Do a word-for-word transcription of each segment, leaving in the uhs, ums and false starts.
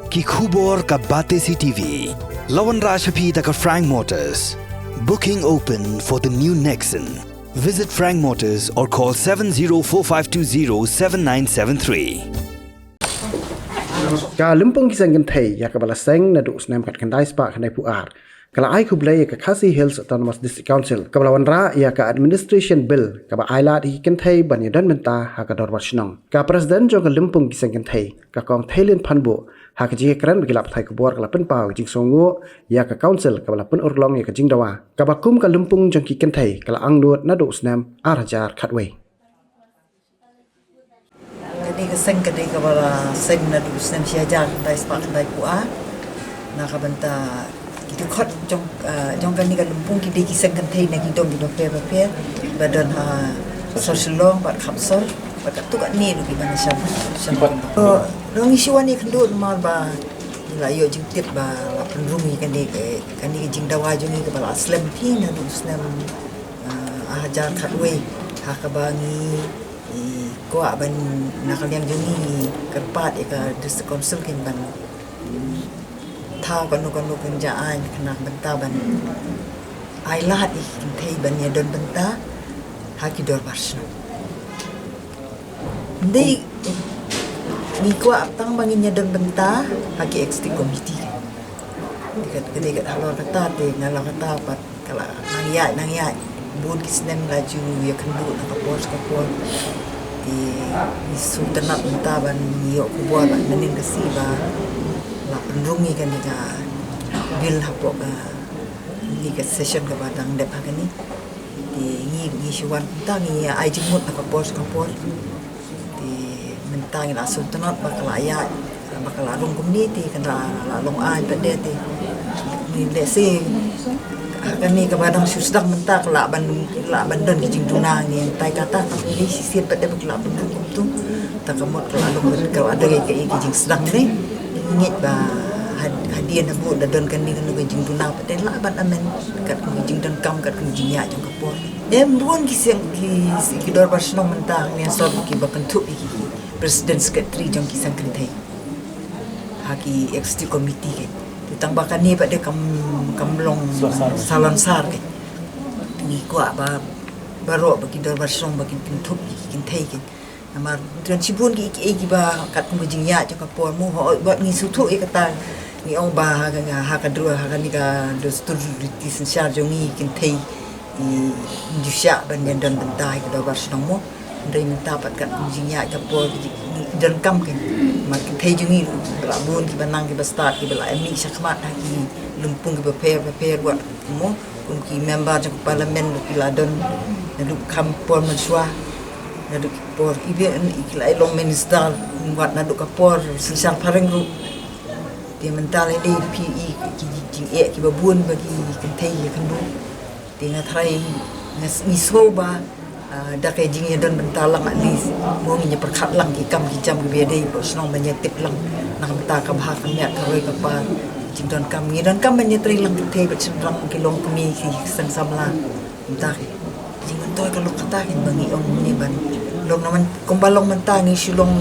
Ki khubor ka Batesi T V. La wanrah sha phi da ka Frank Motors. Booking open for the new Nexon. Visit Frank Motors or call seven zero four five two zero seven nine seven three. Ka lympung ki seng kynthei ïa kaba la seng naduh u snem khatkhyndai spah khyndaiphew ar ka la ai khublei ïa ka Khasi Hills Autonomous District Council kaba la wanrah ïa ka Administration Bill kaba ai lad ïa ki kynthei ban ïadon bynta ha ka dorbar shnong. Ka President jong ka lympung ki seng kynthei, ka Kong Theilin Phanbuh, ha ka jingïakren bad ki lad pathai khubor ka la pynpaw ka jingsngewnguh ïa ka Council kaba la pynurlong ïa ka jingdawa kaba kum ka lympung jong ki kynthei ka la angnud naduh u snem ar hajar khatwei. Kane ka seng ka dei kaba la seng naduh u snem shi hajar khyndai spah khyndaiphew ar. Na ka bynta ki dkhot jong, ah, jong kane ka lympung ki dei ki seng kynthei na ki dong ki bapher bapher ba don ha sor Shillong bad khap sor bad katto katne ruh kiba na sha sha. To, ngi shu wan ïakynduh namar ba la ïoh jingtip ba la pynrung ïa kane ka, kane ka jingdawa jong ngi kaba la slem hi naduh u snem, ah, ar hajar khatwei, ha kaba ngi i kwah ban, na ka liang jong ngi, kyrpad ïa ka District Council kin ban thaw kano kano ka jingïaid khnang bynta ban ai lad ïa ki kynthei ban ïadon bynta ha ki dorbar shnong. Ngi, ngi kwah tang ba ngin ïadon bynta ha ki Executive Committee. Ka dei ka, ka dei ka halor kata te, nga la kata pat ka la nang ïaid, nang ïaid. Bun ki snem la ju ïakynduh na ka por sha ka por. Te ngi sngewtynnat mynta ban ïoh khubor ba mynnin ka sngi ba la pynrung ïa kane ka bill hapoh kane ka session kaba dang dep ha kane. Te ngi, ngi shu wan mynta ngi ai jingmut na ka por sha ka por. Te mynta ngi la sngewtynnat ba ka la ïaid, ba ka la rung kumne te ka la, la long aiñ pat de te. Ngi lehse ha kane kaba dang shu sdang mynta ka lah ban, lah ban don ki jingduna ngi, tai kata ka ngi shisien pat de ba ka lah ban rung kumtu. Ta ka mut ka la long ka la dei ka, ka jingsdang ne. Ngi ngeit ba had-, hadien habu da don kane kano ka jingduna pat de lah ban amend katkum ka jingdonkam katkum ka jingïaid jong ka por. Em bun ki seng ki, ki dorbar shnong mynta ngi sor kiba kynthup ïa ki, ki president secretary jong ki seng kynthei ha ki executive committee ki. Te tang ba kane pat de kam, kam long salonsar ki. Ngi kwah ba baroh ba ki dorbar shnong ba kin kynthup ïa ki kynthei ki. Namar don shibun ki, ki, kiba katkum ka jingïaid jong ka por mo, hooid, bad ngi sngewthuh ïa kata, ngi ong ba ha ka, ha ka dru, ha kane ka dustur riti synshar jong ngi kynthei, ngi ju shah ban ïadon bynta ha ki dorbar shnong mo. Hynrei mynta pat katkum ka jingïaid ka por ki, ngi donkam ki. Namar kynthei jong ngi ruh la bun kiba nang kiba stad kiba la mih shakhmat ha ki lympung kiba pher bapher wat mo. Kum ki member jong ka parliament ruh ki la don naduh kham por mynshuwa, naduh ki por ibe ki la long minister wat naduh ka por synshar phareng ruh. Te mynta lei dei phi i ki jingeh kiba bun ba ki kynthei ïakynduh. Te nga tharai nga s-, ngi sngew ba, ah, da ka jingïadon bynta lang at least mo ngin ïa pyrkhat lang ki kam ki jam kiba ïadei bad shnong ban ïa tip lang na ka bynta ka bha ka miat ka roi ka par. Jingdonkam, ngi donkam ban ïa trei lang kynthei bad shynrang ki longkmie ki seng samla. Mynta ki jingmyntoi ka long kata ki ba ngi ong ngi ban long na man kumba long mynta ngi shu long,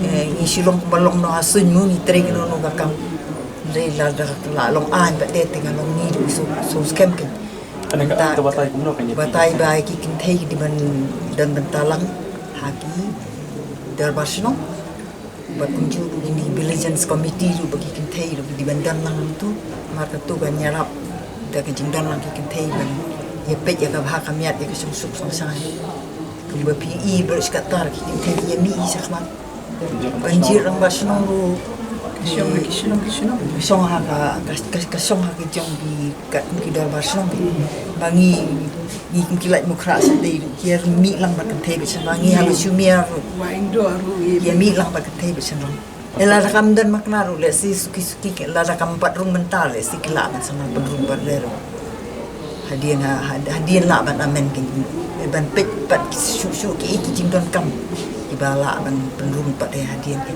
eh, ngi shu long kumba long na ha suiñ mo ngi trei kano kano ka kam. Hynrei lada la long aiñ pat de te nga long ngi ruh ngi shu, shu skhem ki. Kane ka, mynta ka batai kumno ka ngi batai ba ki kynthei ki dei ban don bynta lang ha ki dorbar shnong. Bad kumjuh ruh kine ki vigilance committee ruh ba ki kynthei ruh ki dei ban don lang tu. Namar katu kan ïarap da ka jingdon lang ki kynthei ban ïa peit ïa ka bha ka miat ïa ka shongsuk shongshai. Kumba phi i baroh shi katta ki kynthei ki ïa mih shakhmat. Ban jia rangbah shnong ruh. Ka shong ha ki shnong, ki shnong. Ka shong ha ka, ka, ka, ka shong ha ki jong ki katkum ki dorbar shnong. Ba ngi, ngi kum ki Laitumkhrah shatei ruh ki ïa mih lang bad kynthei bad shynrang, ngi ha ka Shu Miar ruh. Wah Indoh ruh ki ïa mih lang bad kynthei bad shynrang. Lada kam don makna ruh lehse suki suki lada kam pat rung mynta lehse ki lah ban sa nang pynrung pat re ruh. Hadien ha, had-, hadien lah ban amend ki, ban peit pat shuh shuh ki, ki jingdonkam kiba lah ban pynrung pat re hadien ki.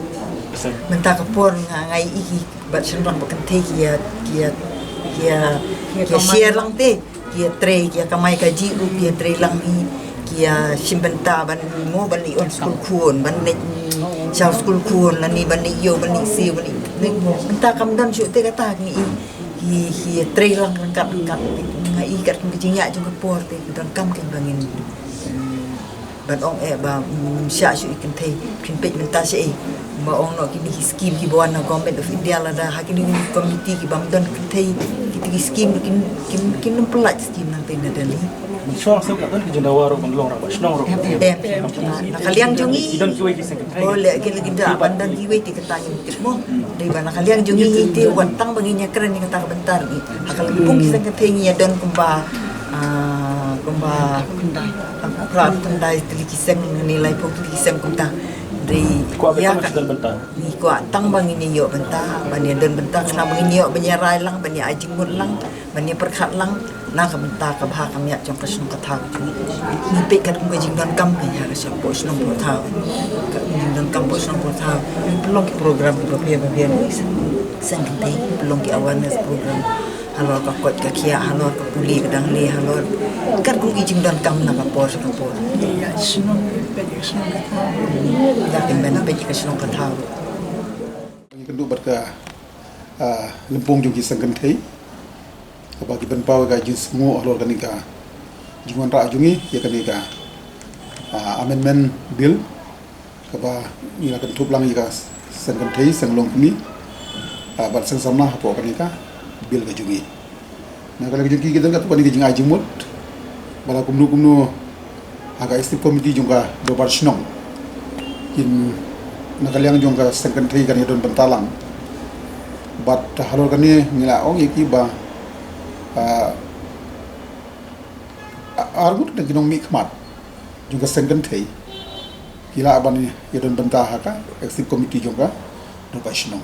Mynta ka por nga, nga ïohi ki bad shynrang bad kynthei ki ïa, ki ïa, ki ïa, ki ïa share lang te, ki ïa trei, ki ïa kamai kajih ruh ki ïa trei lang hi, ki ïa shim bynta ban mo ban ïoh skul khun, ban leit Shaw skul khun lane ban ïoh ban ïoh siew ban ïoh. Mynta kam don shuh te kata ngi i hi hi trei lang ryngkat ryngkat. Nga i kat ka jingïaid jong ka por te don kam ken ba ngin ban ong eh ba shah shuh i kynthei pynpeit mynta sha i. Ba ong noh kine ki skim kiba wan na Government of India lada ha kine ki committee kiba ym don kynthei kiti ki skim kin kin kin ym pynlait skim nangtei na Delhi. Shuwa shuwa ka don ki jingdawa ruh ban long rangbah shnong ruh. Em, em, em. Na ka liang jong i. Ki don kiwei ki seng kynthei. Oh, leh ki lagi da ban don kiwei te kata ngim tip mo. Dei ba na ka liang jong i te wan tang ba ngin ïakren ïa kata ka bynta ruh. Ha ka lympung ki seng kynthei ngi ïa don kumba, ah, kumba khyndai. Khyndai tylli ki seng ne laiphew tylli ki seng kumta. Dei ïa ka bynta. Ngi kwah tang ba ngin ïoh bynta, ba ngin don bynta, khnang ba ngin ïoh ban ïa rai lang, ban ïa ai jingmut lang, ban ïa pyrkhat lang na ka bynta ka bha ka miat jong ka shnong ka thaw. Ngi peit kat kum ka jingdonkam ka ïa ka shnong, poh shnong poh thaw. Ka jingdonkam poh shnong poh thaw. Ngi pynlong ki program kiba pher ba pher. Seng kynthei pynlong ki awareness program. Halor ka koit ka khiah, halor ka pule ka dang le, halor kat kum ki jingdonkam na ka por sha ka por. Ïa shnong, peit ïa shnong ka thaw. Ïa peit ïa shnong ka thaw. Ngi kynduh bad ka, ah, lympung jong ki seng kynthei kaba ki pynpaw ka jingsngew halor kane ka jingwanrah jong ngi ïa kane ka, ah, amendment bill kaba ngi la kynthup lang ïa ka seng kynthei, seng longkmie, ah, bad seng samla hapoh kane ka bill ka jong ngi. Na ka liang jong ki ki don katto katne ki jingai jingmut. Ba la kumno kumno ha ka executive committee jong ka dorbar shnong kin na ka liang jong ka seng kynthei kan ïa don bynta lang. Bad halor kane ngi la ong ïa ki ba, ah, ar ngut na ki nongmihkhmat jong ka seng kynthei ki lah ban ïa don bynta ha ka executive committee jong ka dorbar shnong.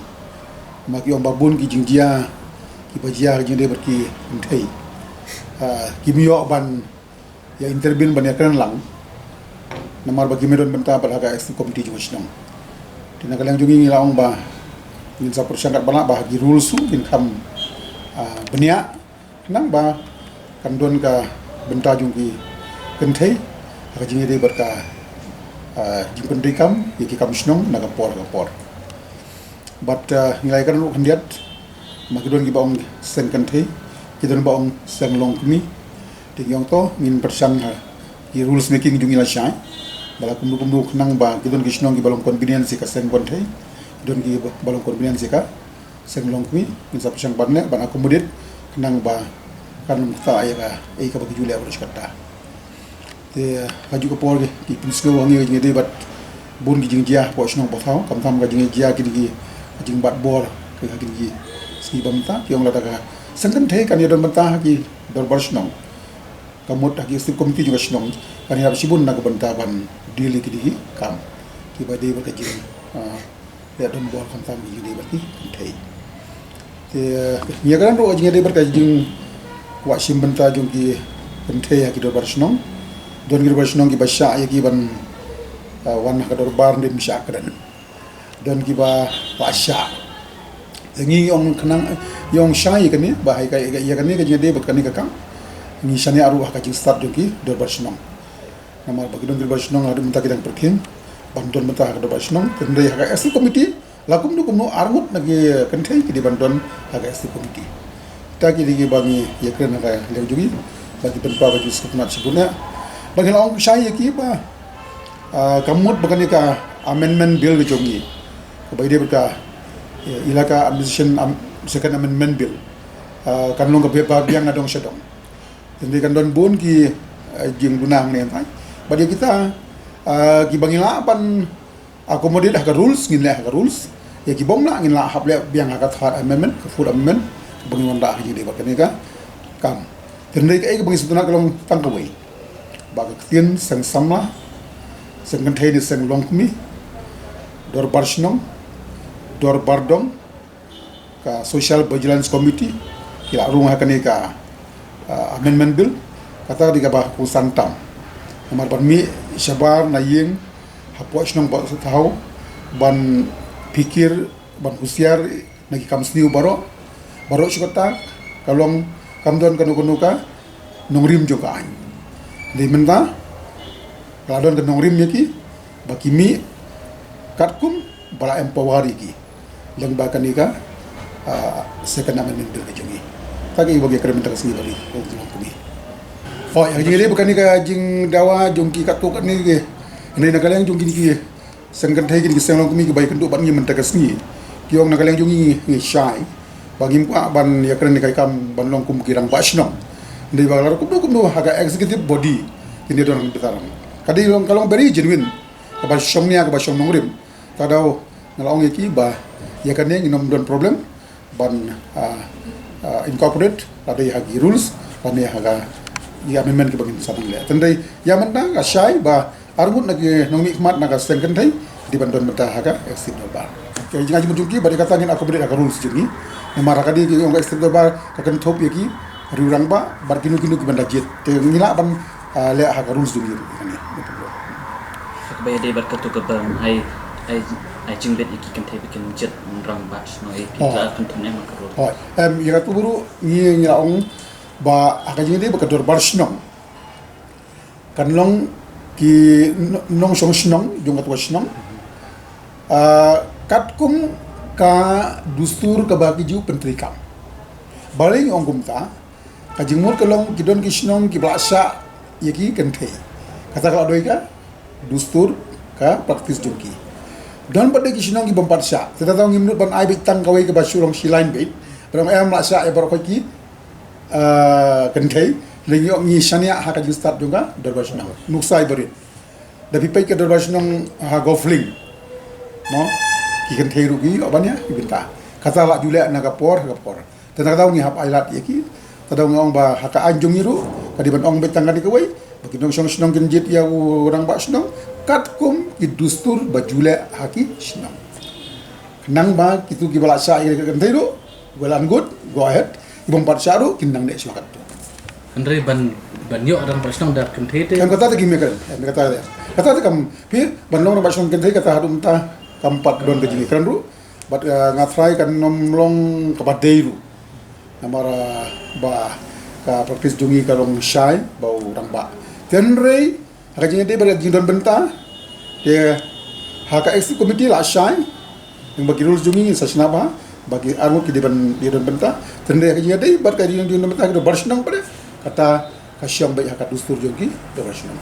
Ma ki ong ba bun ki jingjia kiba jia ha ka jingdei bad ki kynthei, ah, kim ïoh ban ïa intervene ban ïa kren lang. Namar ba kim ïa don bynta bad ha ka executive committee jong ka shnong. Te na ka liang jong ngi ngi la ong ba ngin sa pyrshang katba lah ba ha ki rules ruh kin kham, ah, bniah. Khnang ba kan don ka bynta jong ki kynthei ha ka jingïadei bad ka, ah, jingpyntreikam ïa ki kam shnong na ka por ka por. Bad, ah, ngi la ïakren ruh khyndiat, ma ki don kiba ong seng kynthei, ki don ba ong seng longkmie. Te ngi ong to ngin pyrshang ha ki rules making jong ngi lashai. Ba la kumno kumno khnang ba ki don ki shnong kiba long convenience ïa ka seng kynthei, ki don kiba long convenience ïa ka seng longkmie, ngin sa pyrshang ban leh ban accommodate khnang ba kan ym ktah ïa kaei kaba ki ju leh baroh shi katta. Te ha kajuh ka por ki pynsngew ha ngi ka jingïadei bad bun ki jingjia hapoh shnong hapoh thaw, khamtam ka jingjia kine ki, ka jingbat bor ki ha kine ki sngi ba mynta, ki ong lada ka seng kynthei kan ïa don bynta ha ki dorbar shnong, ka mut ha ki executive committee jong ka shnong kan ïarap shibun na ka bynta ban deal ïa kine ki kam kiba dei bad ka jing, ah, ïa don bor khamtam ïa dei bad ki kynthei. Te ngi ïakren ruh jingïadei bad ka jingkwah shim bynta jong ki kynthei ha ki dorbar shnong. Don ki dorbar shnong kiba shah ïa ki ban, ah, wan ha ka dorbar ym shah kren. Don kiba lah shah. Te ngi ong khnang, ong shai ïa kane ba ha ka, ïa kane ka jingïadei bad kane ka kam ngi shaniah ruh ha ka jingstad jong ki dorbar shnong. Namar ba ki don ki dorbar shnong haduh mynta ki dang pyrkhing ban don bynta ha ka dorbar shnong, hynrei ha ka executive committee la kumno kumno ar ngut na ki kynthei ki dei ban don ha ka executive committee. Kita ki dei kiba ngi ïakren ha ka liang jong ngi, ba ki pynpaw ka jingskhem shibun ïa. Ba ngi la ong shai ïa ki ba, ah, ka mut ba kane ka amendment bill ka jong ngi, kaba ïadei bad ka, eh, Elaka Administration, am, Second Amendment Bill, ah, kan long kaba biang na dong sha dong. Te kan don bun ki, eh, jingduna hangne hangtai. Bad ïa kita, eh, kiba ngi lah ban accommodate ha ka rules, ngin leh ha ka rules. Ïa ki bym lah ngin lah hap leh biang ha ka third amendment, ka fourth amendment, kaba ngi wanrah ha ka jingïadei bad kane ka kam. Te hynrei kaei kaba ngi sngewtynnat ka long tang kawei, ba ka ktien seng samla, seng kynthei ne seng longkmie, dorbar shnong, dorbar dong, ka Social Vigilance Committee ki la rung ha kane ka, ah, amendment bill, kata dei kaba kongsan tam. Namar ban mih shabar na ïing hapoh shnong hapoh thaw, ban phikir, ban husiar na ki kam sniew baroh, baroh shi katta ka long kam don kano kano ka nongrim jong ka aiñ. Dei mynta ka la don ka nongrim ïa ki ba ki mih Katkum ba la empower ïa ki lyngba kane ka, ah, Second Amendment Bill ka jong ngi. Kata ka ïa ba ngi kren mynta ka sngi ba ri, oh, jong kami. Oh, ïa ka jingïadei ba kane ka jingdawa jong ki katto katne ki. Hynrei na ka liang jong kine ki seng kynthei, kine ki seng longkmie kiba ïakynduh bad ngi mynta ka sngi, ki ong na ka liang jong ngi ngi shai ba ngim kwah ban ïakren ïa ka kam ban long kum ki rangbah shnong. Hynrei ba la kumno kumno ha ka executive body kin ïa don hangta. Ka dei long, ka long very genuine kaba shong nia, kaba shong nongrim. Te daw nga la ong ïa ki ba ïa kane ngin ym don problem ban, ah, ah, incorporate lada ïa ha ki rules lane ha ka ïa amendment kiba ngin sa nang leh. Te hynrei ïa mynta nga shai ba arngut na ki nongmihkhmat na ka seng kynthei dei ban don bynta ha ka executive dorbar. Ka jingïaid jingmut jong ki ba dei kata ngin accommodate ha ka rules jong ngi. Namar ha ka dei ki ong ka executive dorbar ka kynthup ïa ki riew rangbah bad kino kino ki ban da jied. Te ngi lah ban, ah, leh ha ka rules jong ngi ruh kane. Kaba ïadei bad katu kaba ai, ai, ai jingbit ïa ki kynthei ba kin jied rangbah shnong ïa ki. Oh. Ka kynthup ne em ha ka rules? Oh, em, ïa katu ruh ngi, ngi la ong ba ha ka jingïadei bad ka dorbar shnong kan long ki no-, nongshong shnong jong katto ka shnong, ah, katkum ka dustur kaba ki ju pyntreikam. Balei ngi ong kumta? Ka jingmut ka long ki don ki shnong kiba la shah ïa ki kynthei. Kata ka la dei ka dustur, ka practice jong ki. Don pat de ki shnong kibym pat shah. Te tang ngim nud ban ai beit tang kawei kaba shu long shi line beit. Ba ong em la shah ïa baroh ki, ah, kynthei. Lei ngi ong ngi shaniah ha ka jingstad jong ka dorbar shnong. Nuksa ïa barit. Da phi peit ka dorbar shnong ha Golf Link, mo, ki kynthei ruh ki ïoh ban ïa, ïa bynta. Kata la ju leh na ka por ha ka por. Te na kata ngi hap ai lad ïa ki. Te da ngi ong ba ha ka aiñ jong ngi ruh ka dei ban ong beit tang kane kawei ba ki nongshong shnong kin jied ïa u rangbah shnong katkum ki dustur ba ju leh ha ki shnong. Khnang ba kitu kiba la shah ïa ki kynthei ruh, well and good, go ahead. Kibym pat shah ruh kin nang leh shuwa katto. Hynrei ban, ban ïoh rangbah shnong da kynthei te. Em, kata te kim ïakren, em, kata te. Kata te kam, phi, ban long rangbah shnong kynthei kata haduh mynta kam pat don ka jingïakren ruh. Bad, eh, nga tharai kan ym long kaba dei ruh. Namar, eh, ba ka practice jong ngi ka long shai ba u rangbah. Te hynrei ha ka jingïadei bad ka jingdon bynta, te ha ka executive committee la shai, ïa ba ki rules jong ngi ngin sa shna ba, ba ki arngut ki dei ban, dei don bynta. Te hynrei ha ka jingïadei bad ka jingdon bynta ki dorbar shnong pat de, kata ka shong beit ha ka dustur jong ki dorbar shnong.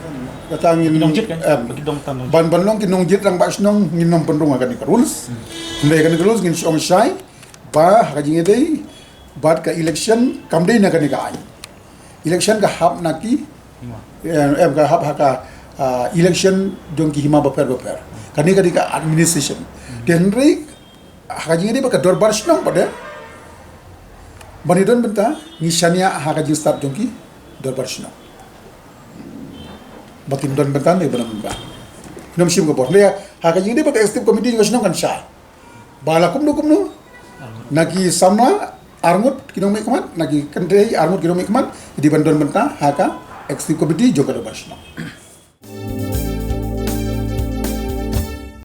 Kata ngin, ki nongjied kan? Em, ba ki don tang nongjied. Ban, ban long ki nongjied rangbah shnong ngin ym pynrung ha kane ka rules. Hmm. Hynrei ha kane ka rules ngin shong shai ba ha ka jingïadei bad ka election kam dei na kane ka aiñ. Election ka hap na ki, hima, em, em, ka hap ha ka, ah, election jong ki hima bapher bapher. Kane ka dei ka administration. Hmm. Te hynrei ha ka jingïadei bad ka dorbar shnong pat de, ban ïadon bynta ngi shaniah ha ka jingstad jong ki dorbar shnong. Ba kin don bynta ne ba ym don bynta, ngim shim ka bor. Hynrei ha ka jingïadei bad ka executive committee jong ka shnong kan shai ba la kumno kumno, na ki samla arngut ki nongmihkhmat, na ki kynthei arngut ki nongmihkhmat, ki dei ban don bynta ha ka executive committee jong ka dorbar shnong.